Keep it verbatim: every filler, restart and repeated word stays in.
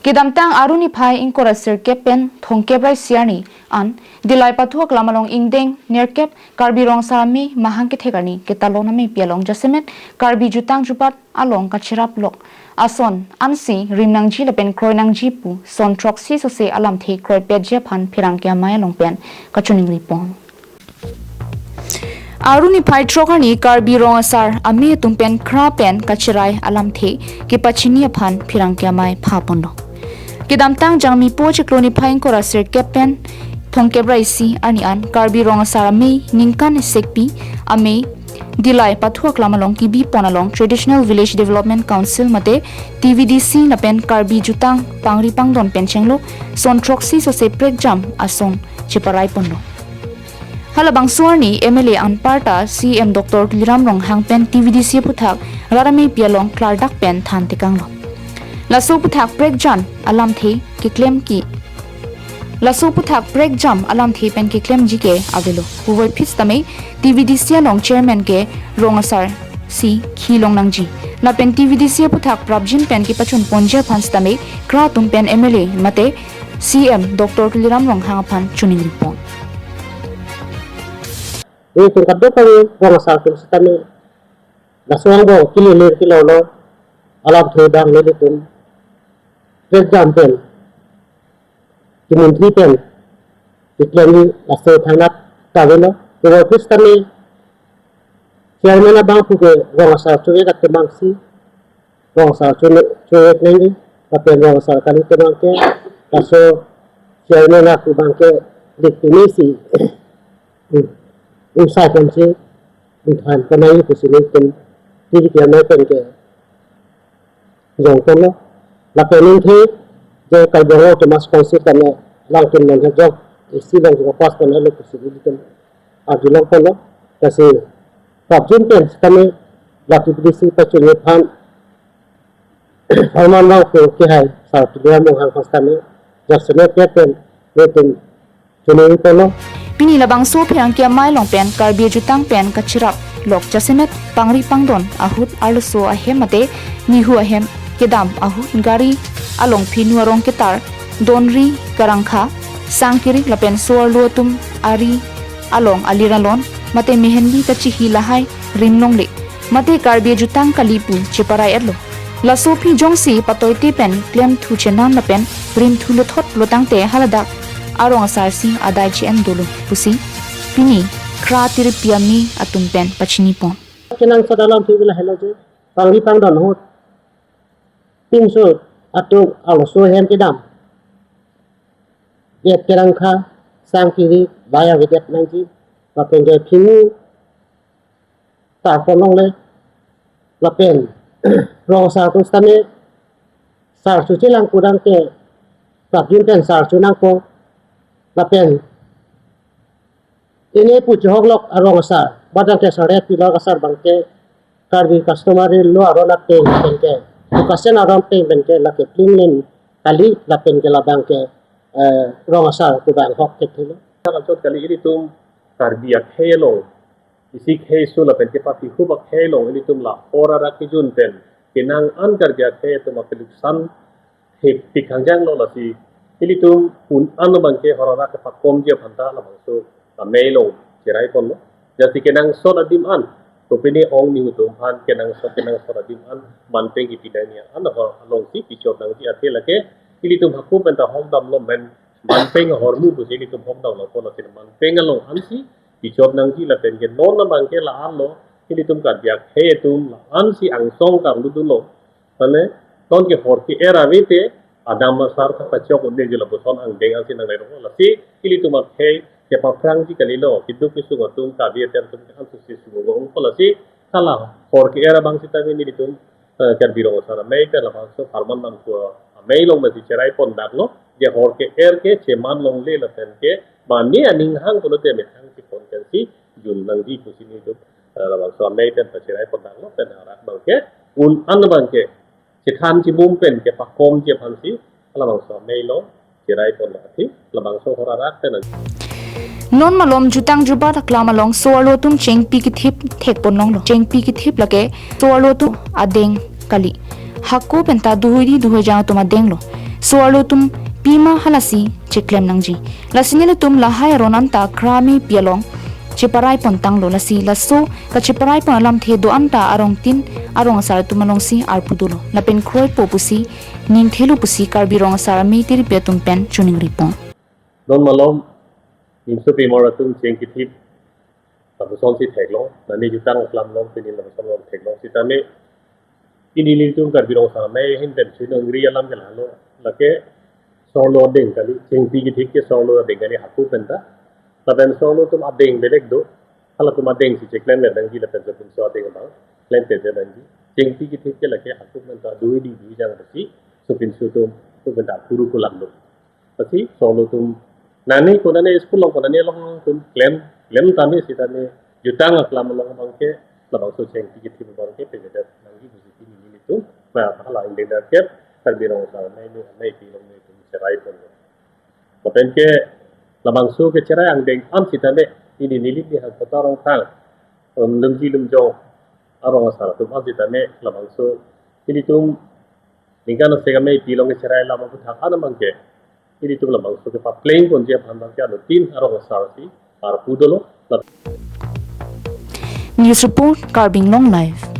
Kedamtang Aru niphai ingkoi ra sirkep pen thomkep ra isi arni an Dillai pathu aklam along ingdeng nerkep Karbi Rong Asar Amei mahang kethek arni ketalon ameipi along jasemet Karbi jutang jubat along kacherap lok ason ansi rim nangji lapen kroi nangji pu son throksi sose alamthe kroipetji aphan pherangke amei along pen kachiningri pon. Aru niphai throk arni Karbi Rong Asar Amei atum pen khra pen kacherai alamthe kepachini aphan pherangke amei pha ponlo. Kedamtang Jangmipo chiklo niphai ingkoi ra sirkep pen thomkep ra isi arni an Karbi Rong Asar Amei ningkan sekpi amei Dillai pathu aklam along kebi pon along Traditional Village Development Council mate T V D C lapen Karbi jutang pangri pangdon pen chenglo son throksi sose prekjam ason cheparai ponlo. Halabangso arni M L A anparta C M Doctor Tuliram Ronghang pen T V D C aphuthak rat ameipi along klardak pen than tekanglo. Laso aphuthak prekjam alamthe keklem ki Laso aphuthak prekjam alamthe pen keklemji ke avelo. Puvoiphit sitame T V D C along chairman ke Rong Asar si khi long nangji. Lapen T V D C aphuthak prapjin pen kepachun ponji aphan sitame khra atum pen M L A mate C M Doctor Tuliram Ronghang aphan chiningri pon. Itum kadokave Rong Asar atum sitame laso angbong kililir kilolo alamthe abang nelitum prekjam pen kemunthi pen keklemji laso thangnat kavelo. Puvoiphit sitame chairman abang pu ke Rong Asar chuvek atum abang si Rong Asar chuvek nangji lapen Rong Asar kali atum abang ke laso chairman aku abang ke dik pini si um, um sai pen si um than pen nangji pusi nelitum T V T amei pen ke jong ponlo. Lapen ningthe je Karbi Anglong Autonomous Council tame langtum nang jok isi lang jok pas pen elo pusi nelitum arjulong ponlo. Lasi prapjin pen sitame la T V D C pachunji aphan Harman Rongphar kehai Sar Tuliram Ronghang aphan sitame jasemet pen nelitum chiningri ponlo. Pini labangso pherangke amei along pen Karbi jutang pen kacherap lok jasemet pangri pangdon ahut arloso ahem mate nihu ahem kedam ahut gari along phinu arong ketar donri karangkha sangkiri lapen so-arlo atum ari along alir alon mate mehendi kachihi lahai rim longle mate Karbi jutang kali pu cheparai etlo. Laso aphi jongsi patoite pen klemthu chenan lapen rimthu lothot lotangte haladak arong asar si adai che-en dolo pusi pini khra tiripi amei atum pen pachini pon. Kenangsot alamthe ke lahelo je pangri pangdon ahut pinso atum arloso ahem kedam, get kerangkha sangkiri baya vedet nangji lapen ke phinu tar pon longle lapen rong asar atum sitame sar su chelang kudang ke prapjin pen sar su nangpo lapen ini pu chehok lok arong asar badang ke saret pilok asar abang ke Karbi customary law aron ateng pen ke, education aron ateng pen ke lake pling len kali lapen ke labang ke eh, rong asar pu abang hok thekthe lo. Langsot kali ilitum Karbi akhei along isi khei su lapen ke papi hup akhei along ilitum la hor arak kejun pen kenang an Karbi akhei atum akeluksan thepik hangjang lo lasi ilitum un an abang ke hor arak kepakomji aphan ta labangso amei along cherai ponlo. Jati kenangsot adim an kopine ong nihu atum aphan kenangsot kenangsot adim an manpeng kipi nangji an hor alongsi pichot nangji athe lake ilitum hapu pen ta hok damlo men manpeng ahormu pusi ilitum hok damlo pon lasi manpeng along ansi pichot nangji lapen ke non abang ke la-an lo ilitum Karbi akhei atum la-ansi angsong karlu dunlo. Mane non ke hor ke-er ave te adam asar ta pachok un-e jula puson angdeng ansi nanglai rong lasi ilitum akhei kepaphrangji kalilo keduk kesung atum Karbi atum ke ansi si sung ong ko lasi hala hor ke-er abang sitame nelitum eh, Karbi Rong Asar Amei pen labangso Harman Rongphar amei along masi cherai pon daklo je hor ke-er ke cheman longle lapen ke mane aning hang pulote methang si pon pensi jun nangji pusi nelitum eh, labangso amei pen pacherai pon daklo pen arak abang ke un an abang ke chethan chimum pen kepakomji aphansi labangso amei along cherai pon lake labangso hor arak pen. Non malom jutang jubat aklam along so-arlo atum chengpi kethip thek pon longlo. Chengpi kethip lake so-arlo atum adeng kali. hako penta duhuidi duhuijang atum adeng lo. So-arlo atum pima halasi cheklem nangji. Lasi nelitum lahai aron anta kra mepi along cheparai pontanglo, lasi laso kacheparai pon alamthe do-anta arongtin arong asar atum alongsi arpu dolo. Lapen kroipo pusi ningthelo pusi Karbi Rong Asar Amei tiripi atum pen choningri pon. Non malom, nimso pemor atum cheng kethip, lapuson si theklong, nani jutang aklam long, pini lapuson long theklong, sitame, pini nelitum Karbi Rong Asar Amei ahin pen choningri alam ke lahelo, lake so-arlo adeng kali, chengpi kethip ke so-arlo adeng kali hako penta, lapen so-arlo atum adeng belek do, halatum adeng si cheklem nangji lapen sopinso adeng abang, klem te nangji, chengpi kethip ke lake hako penta duhuidi duhuijang pusi, sopinso atum, hako penta kuru kulang do. Lasi so-arlo atum nani konane school along konane along atum klem, klem tame sitame jutang aklam along abang ke labangso chengpi kethip abang ke pevedet nangji pusi pini nelitum ba hala indeng darkep Karbi Rong Asar Amei, Amei pi along nelitum cherai ponlo. Lapen ke labangso kecherai angdeng an sitame pini neli ni hang kota rong tang, um, lumji lumjong arong asar atum an sitame labangso nelitum ningkan asek Amei pi along kecherai alam aputhak an abang ke nelitum labangso kepapleng ponji aphan abang ke anuttin arong asar si arpu dolo. News report, Karbi Anglong Live.